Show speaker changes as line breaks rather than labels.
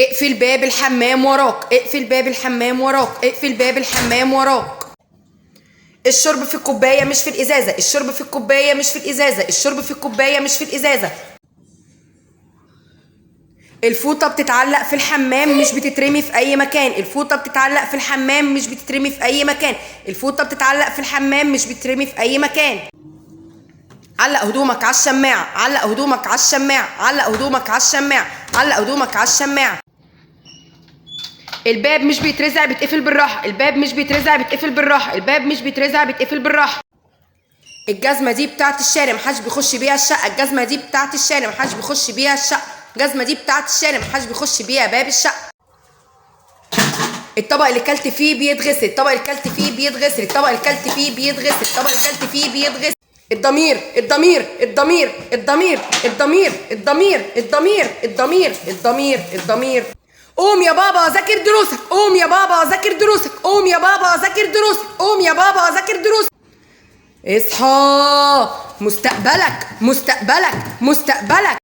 اقفل باب الحمام وراك، اقفل باب الحمام وراك، اقفل باب الحمام وراك. الشرب في الكوباية مش في الإزازة، الشرب في الكوباية مش في الإزازة، الشرب في الكوباية مش في الإزازة. الفوطة بتتعلق في الحمام مش بتترمي في أي مكان، الفوطة بتتعلق في الحمام مش بتترمي في أي مكان، الفوطة بتتعلق في الحمام مش بتترمي في أي مكان. علق هدومك على الشماعة، علق هدومك على الشماعة، علق هدومك على الشماعة، علق هدومك على الشماعة. الباب مش بيترزع، بيتقفل بالراحة، الباب مش بيترزع، بيتقفل بالراحة، الباب مش بيترزع، بيتقفل بالراحة. الجزمة دي بتاعت الشارع محدش بيخش بيها الشقة، الجزمة دي بتاعت الشارع محدش بيخش بيها الشقة، الجزمة دي بتاعت الشارع محدش بيخش بيها باب الشقة. الطبق اللي كلت فيه بيتغسل، الطبق اللي كلت فيه بيتغسل، الطبق اللي كلت فيه بيتغسل، الطبق اللي كلت فيه بيتغسل. الضمير الضمير الضمير الضمير الضمير الضمير الضمير الضمير الضمير الضمير. قوم يا بابا ذاكر دروسك، قوم يا بابا ذاكر دروسك، قوم يا بابا ذاكر دروسك، قوم يا بابا ذاكر دروسك. اصحى، مستقبلك مستقبلك مستقبلك.